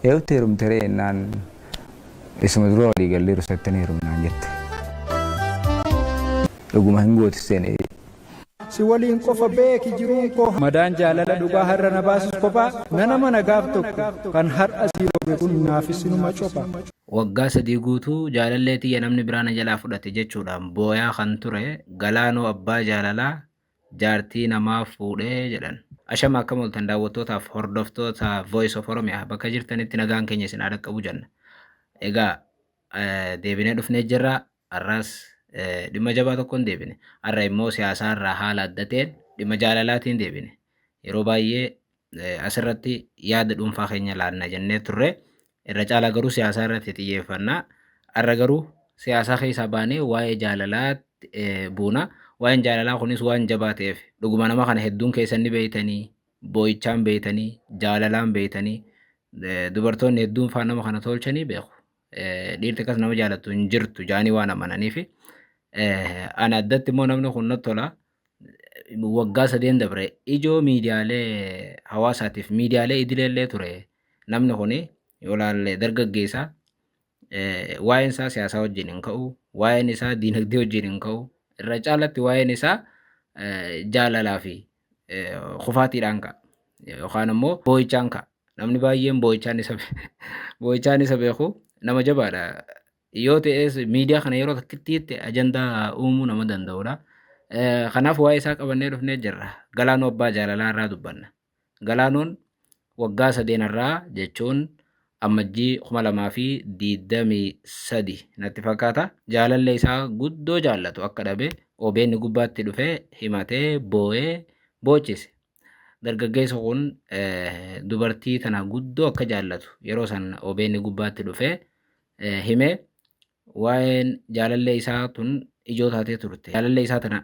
Eewutti heerumte ree jennaan isuma dura walii galleeru isatti ni heerumnaan jette. Dhuguma hin gooti seene. Si waliin qofa beeki jiruun koo. Madaan jaalala dhugaa har'a na baasus kophaa nan amana gaaf tokko kan har'a sii robe kun naafis sinuma copha. Waggaa 3 guutuu jaalallee tiyya namni biraa na jalaa fudhate jechuudhaan booyaa kan ture Galaanoo Abbaa Jaalalaa jaartii namaa fuudhe jedhan. Ashama akkam ooltan daawwattootaaf hordoftoota Voice of Oromia bakka jirtanitti nagaan keenya isin haa dhaqqabu jenna. Egaa deebinee dhufnee jirra. Har'as dhimma jabaa tokkoon deebine. Har'a immoo siyaasaa irraa haala adda ta'een dhimma jaalalaatiin deebine. Yeroo baay'ee asirratti yaada dhuunfaa keenya laanna jennee turre. Irra caalaa garuu siyaasaa irratti xiyyeeffanna. Har'a garuu siyaasaa keessaa baanee waa'ee jaalalaatti buuna. Waa'een jaalalaa kunis waan jabaa ta'eef dhuguma nama kana hedduun keessan ni beeytanii, boo'ichaan beeytanii, jaalalaan beeytanii, dubartoonni hedduun faa nama kana tolchanii beeku. Dhiirti akkas nama jaalattu hin jirtu jaanii waan amananiif. Ana addatti immoo namni kun natti tola. Waggaa sadeen dabre ijoo miidiyaalee hawaasaatiif miidiyaalee idileellee ture. Namni kun yoo laalle dargaggeessa. Waa'een isaa siyaasaa wajjin hin ka'u, waa'een isaa diinagdee wajjin hin ka'u. Irra caalatti waa'een isaa jaalalaa fi kufaatiidhaan ka'a. Yookaan immoo boo'ichaan ka'a. Namni baay'een boo'ichaan isa beeku nama jabaadha. Yoo ta'es miidiyaa kana yeroo takkittiitti ajandaa uumuu nama danda'udha. Kanaaf waa'ee isaa qabannee dhufnee jirra. Galaanoo Abbaa Jaalalaa irraa dubbanna. Galaanoon waggaa sadeen irraa jechuun Ammajjii 2023 natti fakkaata. Jaalallee isaa guddoo jaallatu akka dhabe OBN gubbaatti dhufee himatee boo'ee boochise. Dargaggeessi kun dubartii tana guddoo akka jaallatu yeroo san OBN gubbaatti dhufee hime. Waa'een jaalallee isaa tun ijoo taatee turte. Jaalallee isaa tana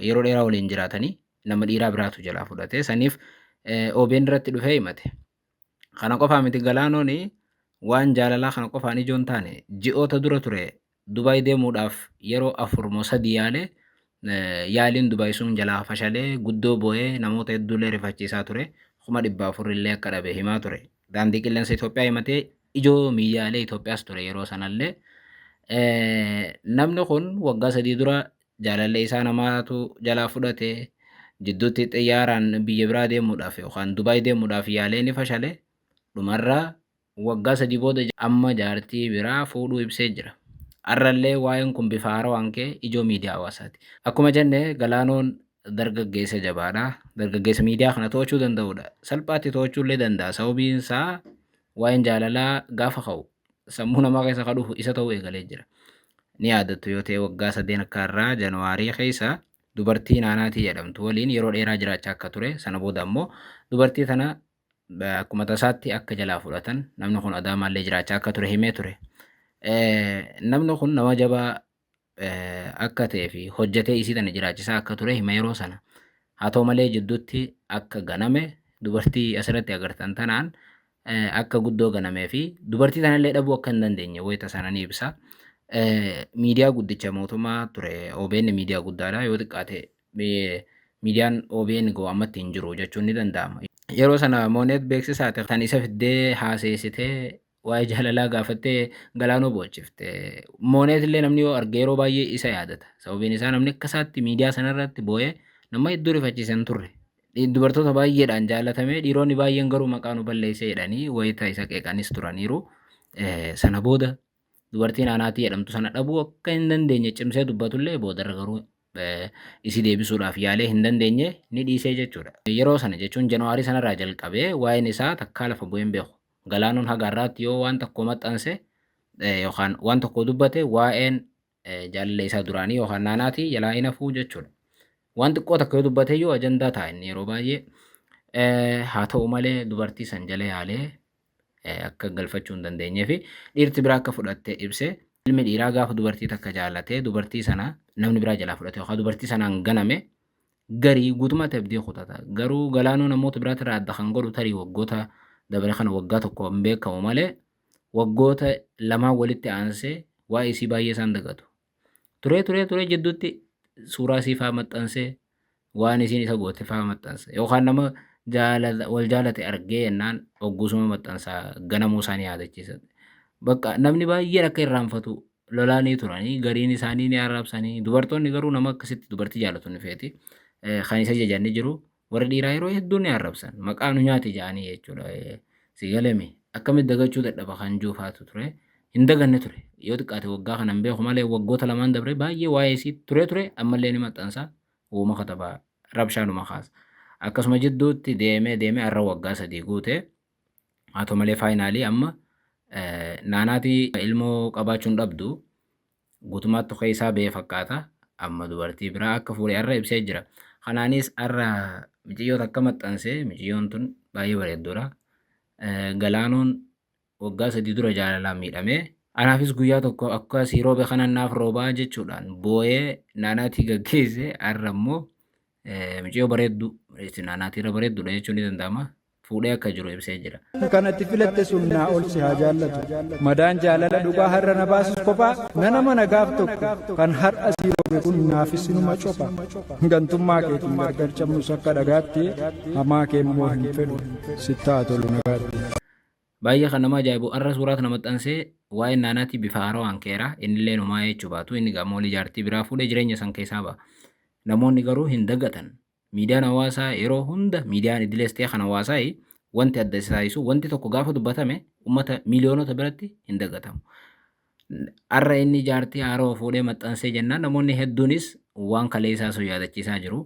yeroo dheeraa waliin jiraatanii nama dhiiraa biraatu jalaa fudhate. Saniif OBN irratti dhufee himate. Kana qofaa miti, Galaanoon waan jaalalaa kana qofaan ijoo hin taane. Ji'oota dura ture Dubaay deemuudhaaf yeroo 4 moo 3 yaale. Yaaliin Dubaay sun jalaa fashalee guddoo boo'ee namoota hedduullee rifachiisaa ture. 400,000 illee akka dhabe himaa ture. Daandii Qilleensa Itoophiyaa himatee ijoo miidiyaalee Itoophiyaas ture yeroo sanallee. Namni kun waggaa 3 dura jaalallee isaa namaatu jalaa fudhate, jidduutti xiyyaaraan biyya biraa deemuudhaaf yookaan Dubaay deemuudhaaf yaalee ni fashale. Dhumarra waggaa 3 booda amma jaartii biraa fuudhuu ibsee jira. Har'allee waa'een kun bifa haarawaan ka'e ijoo miidiyaa hawaasaati. Akkuma jenne Galaanoon dargaggeessa jabaadha. Dargaggeessa miidiyaa kana to'achuu danda'udha. Salphaatti to'achuu illee danda'a. Sababiin isaa waa'een jaalalaa gaafa ka'u sammuu namaa keessa kan dhufu isa ta'uu eegalee jira. Ni yaadattu yoo ta'e waggaa sadeen akka har'aa Januwaarii keessa dubartii Naanaatii jedhamtu waliin yeroo dheeraa jiraachaa akka ture, sana booda ammoo dubartii tana akkuma tasaatti akka jalaa fudhatan, namni kun Adaamaallee jiraachaa akka ture himee ture. Namni kun nama jabaa akka ta'ee fi hojjetee isii tana jiraachisaa akka ture hima yeroo sana. Haa ta'u malee jidduutti akka ganame, dubartii asirratti agartan tanaan akka guddoo ganamee fi dubartii tanallee dhabuu akka hin dandeenye wayita sana ni ibsa. Miidiyaa guddicha mootummaa ture OBN miidiyaa guddaadha, yoo xiqqaate miidiyaan OBN ga'u ammatti hin jiru jechuun ni danda'ama. Yeroo sana Mooneet beeksisaate tan isa fiddee haaseessitee waa'ee jaalalaa gaafattee Galaanoo boochifte. Mooneet illee namni yoo arge yeroo baay'ee isa yaadata. Sababiin isaa namni akka isaatti miidiyaa sanarratti boo'ee nama hedduu rifachiise hin turre. Dubartoota baay'eedhaan jaalatamee dhiironni baay'een garuu maqaa nu balleessee jedhanii wayita isa qeeqanis turaniiru. Sana booda dubartiin Aanaatii jedhamtu sana dhabuu akka hin dandeenye cimsee dubbatullee boodarra garuu isii deebisuudhaaf yaalee hin dandeenye, ni dhiisee jechuudha. Yeroo sana jechuun Januwaarii sanarraa jalqabee waa'een isaa takkaa lafa bu'ee hin beeku. Galaanoon haga har'aatti yoo waan tokko maxxanse yookaan waan tokko dubbate waa'een jaalallee isaa duraanii yookaan Naanaatii jalaa hin hafuu jechuudha. Waan xiqqoo takka yoo dubbate iyyuu ajandaa ta'a inni yeroo baay'ee. Haa ta'u malee dubartii san jala yaalee akka galfachuu hin dandeenyee fi dhiirti biraa akka fudhatte ibse. Ilmi dhiiraa gaafa dubartii takka jaalatee dubartii sana namni biraa jalaa fudhate yookaan dubartii sanaan ganame garii guutummaatti abdii kutata. Garuu Galaanoo namoota biraatirraa adda kan godhu tarii waggoota dabre kana waggaa tokko hin beekamu malee waggoota lamaan walitti aansee waa'ee isii baay'ee isaan dagatu. Turee turee turee jidduutti suuraa isii faa maxxansee waan isiin isa goote faa maxxansa. Yookaan nama wal jaalate argee jennaan hoggusuma maxxansaa ganamuu isaanii yaadachiisa. Bakka namni baay'een akka irraanfatu lolaanii turanii, gariin isaanii ni arrabsanii, dubartoonni garuu nama akkasitti dubartii jaalatu ni feeti. Kan isa jajan ni jiru. Warri dhiiraa yeroo hedduu ni arrabsan. Maqaa nu nyaate jedhanii jechuudha. Si galemi akkamitti dagachuu dadhaba kan juufaatu ture. Hin daganne ture. Yoo xiqqaate waggaa kana hin beeku malee waggoota lamaan dabre baay'ee waa'ee isii ture ture, ammallee ni maxxansa. Uuma katabaa rabshaanuma kaasa. Akkasuma jidduutti deemee deemee har'a waggaa 3 guute. Haa ta'u malee finally amma naanaatii ilmoo qabaachuun dhabdu guutummaatti keessaa ba'ee fakkaata. Amma dubartii biraa akka fuudhe har'a ibsee jira. Kanaanis har'a miciyyoo takka maxxansee, miciyyoon tun baay'ee bareedduudha. Galaanoon waggaa 3 dura jaalalaan miidhamee, anaafis guyyaa tokko akka sii roobe kanan naaf roobaa jechuudhaan boo'ee naanaatii gaggeesse. Har'a immoo miciyyoo bareedduu, naanaatii irra bareedduudha jechuun ni danda'ama, fuudhee akka jiru ibsee jira. Kanatti filatte sun naa ol si haa jaallatu. Madaan jaalala dhugaa har'a na baasus kophaa, nana mana gaaf tokko kan har'a sii roobe kun naafis inuma copha. Gantummaa keetiin gargar cabnus akka dhagaatti, hamaa kee immoo hin fedhu, sittaa tolu nagaatti. Baay'ee kan nama ajaa'ibu, har'a suuraa kana maxxansee waa'ee naanaatii bifa haarawaan keera. Innillee numaa jechuu baatu, inni gamoolii jaartii biraa fuudhee jireenya san keessaa ba'a. Namoonni garuu hin dagatan. Miidiyaan hawaasaa yeroo hunda, miidiyaan idilees ta'e kan hawaasaa, wanti adda isa taasisu wanti tokko gaafa dubbatame uummata miiliyoonota biratti hin dagatamu. Har'a inni jaartii haaroo fuudhee maxxansee jennaan namoonni hedduunis waan kaleessaa sun yaadachiisaa jiru.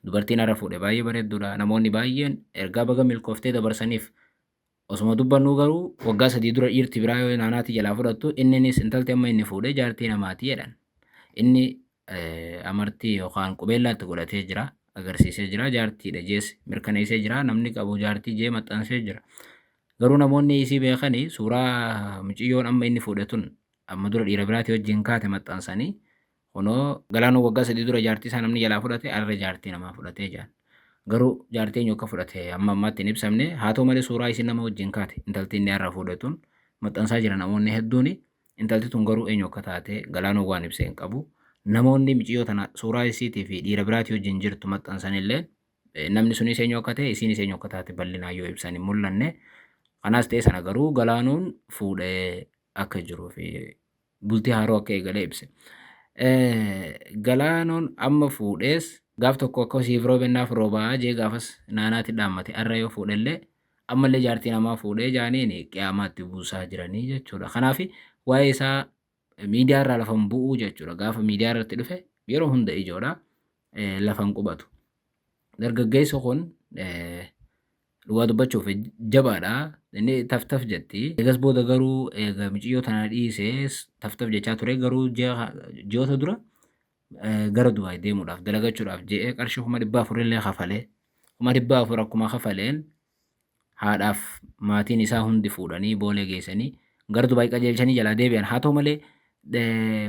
Dubartiin har'a fuudhe baay'ee bareedduudha. Namoonni baay'een ergaa baga milkooftee dabarsaniif. Osuma dubbannuu garuu waggaa 3 dura dhiirti biraa yoo naanaatii jalaa fudhattu, inninis intalti amma inni fuudhee jaartii namaatii jedhan. Inni amartii yookaan qubeellaatti godhatee jira, agarsiisee jira, jaartiidha jees mirkaneessee jira, namni qabu jaartii jee maxxansee jira. Garuu namoonni isii beekanii suuraa mucayyoon amma inni fuudhe tun amma dura dhiira biraatii wajjin kaate maxxansanii, kunoo Galaanoo waggaa 3 dura jaartii isaa namni jalaa fudhate har'a jaartii namaa fudhatee jiran. Garuu jaartii eenyu akka fudhate amma ammaatti hin ibsamne. Haa ta'u malee suuraa isin nama wajjin kaate intalti inni har'a fuudhe tun maxxansaa jira namoonni hedduuni. Intalti tun garuu eenyu akka taate Galaanoo waan ibsee hin qabu. Namoonni mucayyoo tana suuraa isiitii fi dhiira biraatii wajjin jirtu maxxansanillee namni sunis eenyu akka ta'e, isiinis eenyu akka taate bal'inaan yoo ibsan hin mul'anne. Kanaas ta'e sana garuu Galaanoon fuudhee akka jiruu fi bultii haaroo akka eegalee ibse. Galaanoon amma fuudhees gaaf tokko akka siif roobennaaf roobaa jee gaafas naanaatti dhaammate, har'a yoo fuudhellee ammallee jaartii namaa fuudhee jaaniin qiyaamaatti buusaa jiranii jechuudha. Kanaaf waa'ee isaa miidiyaa irraa lafa hin bu'uu jechuudha. Gaafa miidiyaa irratti dhufe yeroo hunda ijoodha. Lafa hin qubatu. Dargaggeessi kun dhugaa dubbachuuf jabaadha. Inni taftaf jetti. Eegas booda garuu eega mucayyoo tana dhiisee taftaf jechaa ture, garuu ji'oota dura gara Dubaay deemuudhaaf dalagachuudhaaf je'ee qarshii 400,000 illee kafalee, 400,000 akkuma kafaleen haadhaaf maatiin isaa hundi fuudhanii Boolee geessanii gara Dubaay qajeelchanii jalaa deebi'an. Haa ta'u malee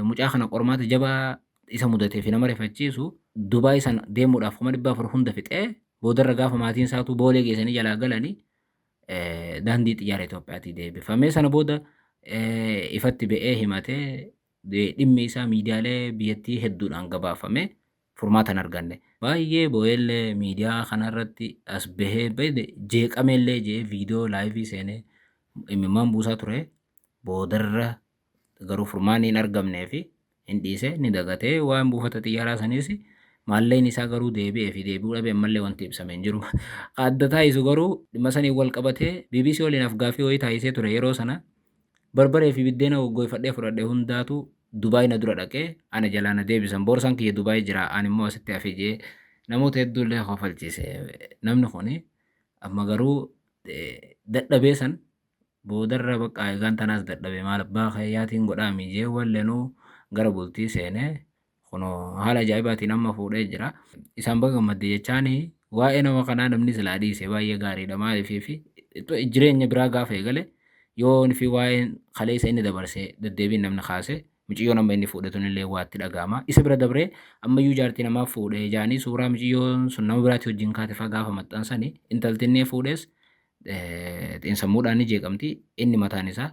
mucaa kana qormaata jabaa isa mudatee fi nama rifachiisu, Dubaay sana deemuudhaaf 400,000 hunda fixee boodarra gaafa maatiin isaatuu Boolee geessanii jalaa galanii daandii xiyyaara Itoophiyaatii deebifamee, sana booda ifatti ba'ee himatee dhimmi isaa miidiyaalee biyyattii hedduudhaan gabaafame furmaata hin arganne. Baay'ee boo'eellee miidiyaa kanarratti as bahee jeeqameellee jee viidiyoo live seenee imimmaan buusaa ture. Boodarra garuu furmaanni hin argamnee fi hin dhiise, ni dagatee waan buufata xiyyaaraa sanis. Maallaqni isaa garuu deebi'ee fi deebi'uu dhabe ammallee wanti ibsame hin jiru. Adda taasisu garuu dhimma saniin wal qabatee BBC waliin afgaaffii wayii taasisee ture yeroo sana, barbaree fi biddeena goggoifadhee fudhadhe hundaatu Dubaay na dura dhaqee ana jalaa na deebisan, boorsaan kiyya Dubaay jira, ani immoo asitti hafe jee namoota hedduullee kofalchiise. Namni kuni amma garuu dadhabee san boodarra bakka eegaan tanaas dadhabe, maal abbaa keeyyaatiin godhaami jee wallenuu gara bultii seenee kunoo haala ajaa'ibaatiin amma fuudhee jira. Isaan baga gammadde jechaani waa'ee nama kanaa namni silaa dhiise baay'ee gaariidha. Maaliif fi jireenya biraa gaafa eegale yoo fi waa'een kaleessa inni dabarse deddeebiin namni kaase, mucayyoon amma inni fuudhe tunillee waa itti dhaga'ama. Isa bira dabree ammayyuu jaartii namaa fuudhe jaanii suuraa mucayyoon sun nama biraatti wajjin kaate fa'aa gaafa maxxansani, intalti inni fuudhes xiinsammuudhaan ni jeeqamti, inni mataan isaa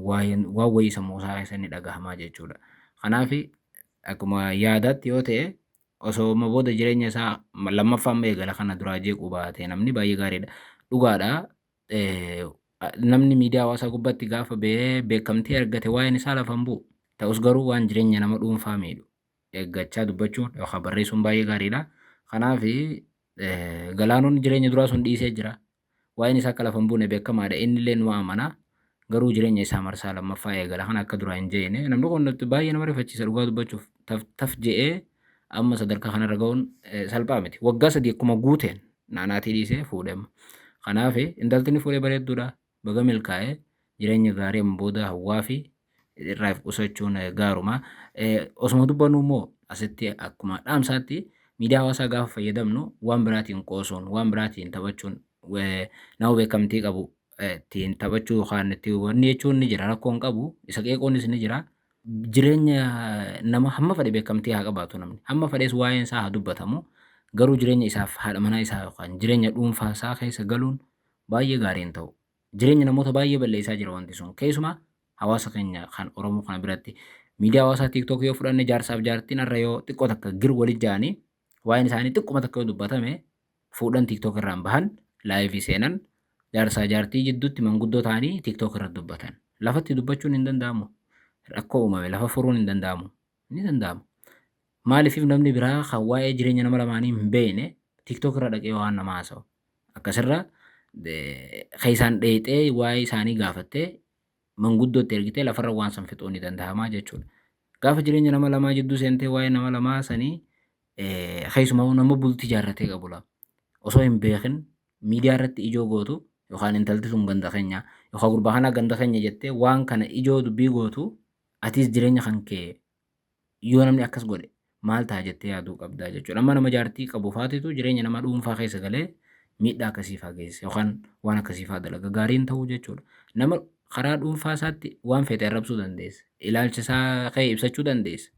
waan wayii sammuu isaa keessa ni dhagahamaa jechuudha. Kanaaf akkuma yaadaatti yoo ta'e Osoo amma booda jireenya isaa lammaffaa amma eegala kana duraa jeequu baate namni baay'ee gaariidha. Dhugaadha. Namni miidiyaa hawaasaa gubbaatti gaafa ba'ee beekamtii argate waa'een isaa lafa hin bu'u. Ta'us garuu waan jireenya nama dhuunfaa miidhu eeggachaa dubbachuun yookaan barreessuun baay'ee gaariidha. Kanaaf Galaanoon jireenya duraa sun dhiisee jira. Waa'een isaa akka lafa hin buune beekamaadha. Inni illee numa amana. Garuu jireenya isaa marsaa lammaffaa eegala kana akka duraa hin jeene. Namni kun baay'ee nama rifachiisa dhugaa dubbachuuf. Taf taf je'ee amma sadarkaa kanarra ga'uun salphaa miti. Waggaa 3 akkuma guuteen naanaatii dhiisee fuudhe amma. Kanaaf intalti inni fuudhe bareedduudha. Baga milkaa'e jireenya gaarii amma booda hawwaa fi irraa of qusachuun gaaruma. Osuma dubbannu immoo asitti akkuma dhaamsaatti miidiyaa hawaasaa gaafa fayyadamnu waan biraatiin qoosuun, waan biraatiin taphachuun, nama beekamtii qabu ittiin taphachuu yookaan itti wanni jechuun ni jira, rakkoo hin qabu, isa qeequunis ni jira. Jireenya nama hamma fedhe beekamtii haa qabaatu namni, hamma fedhes waa'een isaa haa dubbatamu, garuu jireenya isaaf haadha manaa isaa yookaan jireenya dhuunfaa isaa keessa galuun baay'ee gaarii hin ta'u. Jireenya namoota baay'ee balleessaa jira wanti sun. Keessumaa hawaasa keenya kan Oromoo kana biratti miidiyaa hawaasaa TikTok yoo fudhanne jaarsaaf jaartiin har'a yoo xiqqoo takka gir walit ja'anii waa'een isaanii xiqquma takka yoo dubbatame fuudhan TikTok irraan bahan laayivii seenan jaarsaa jaartii jidduutti manguddoo ta'anii TikTok irra dubbatan. Lafatti dubbachuun hin danda'amu. Rakkoo uumame lafa furuun hin danda'amu. Ni danda'ama. Maaliif namni biraa kan waa'ee jireenya nama lamaanii hin beekne TikTok irra dhaqee waan nama haasa'u? Akkasirra keessaan dheexee waa'ee isaanii gaafattee manguddootti ergitee lafarra waan san fixuun ni danda'ama jechuudha. Gaafa jireenya nama lamaa jidduu seentee waa'ee nama lamaa sanii keessumaa nama bultii ijaarratee qabu lama osoo hin beekin miidiyaa irratti ijoo gootu yookaan intalti sun ganda keenya yookaan gurbaa kanaa ganda keenya jettee waan kana ijoo dubbii gootu, atis jireenya kan kee yoo namni akkas godhe maal ta'a jettee yaaduu qabdaa jechuudha. Amma nama jaartii qabu faatitu jireenya nama dhuunfaa keessa galee miidhaa akkasii faa geessisa yookaan waan akkasii faa dalaga, gaariin ta'uu jechuudha. Nama karaa dhuunfaa isaatti waan feete arrabsuu dandeessa. Ilaalcha isaa kee ibsachuu dandeessa.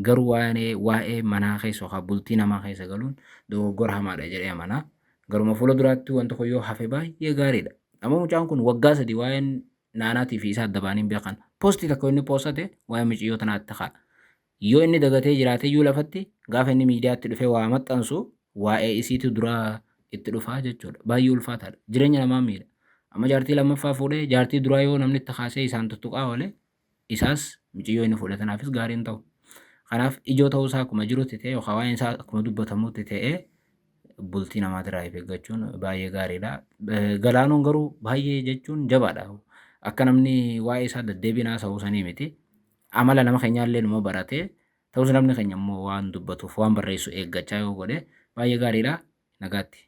Garuu waa'ee manaa keessa yookaan bultii namaa keessa galuun dogoggora hamaadha jedhee amana. Garuma fuula duraatti wanti kun yoo hafe baay'ee gaariidha. Amma mucaan kun waggaa 3 waa'een naanaatii fi isaa adda baanii hin beekan. Poostii takka inni poostate waa'ee mucayyoo tanaatti ka'a. Yoo inni dagatee jiraate iyyuu lafatti gaafa inni miidiyaatti dhufee waa maxxansu waa'ee isiitu dura itti dhufaa jechuudha. Baay'ee ulfaataadha. Jireenya namaa miidha. Amma jaartii lammaffaa fuudhee jaartii duraa yoo namni itti kaasee isaan tuttuqaa oole isaas mucayyoo inni fuudhe tanaafis gaarii hin ta'u. Kanaaf ijoo ta'uu isaa akkuma jirutti ta'e yookaan waa'een isaa akkuma dubbatamutti ta'e bultii namaatirraa of eeggachuun baay'ee gaariidha. Galaanoon garuu baay'ee jechuun jabaadha. Akka namni waa'ee isaa deddeebiin haasa'u sanii miti. Amala nama keenyaallee numa barate. Ta'us namni keenya immoo waan dubbatuuf waan barreessu eeggachaa yoo godhe baay'ee gaariidha. Nagaatti.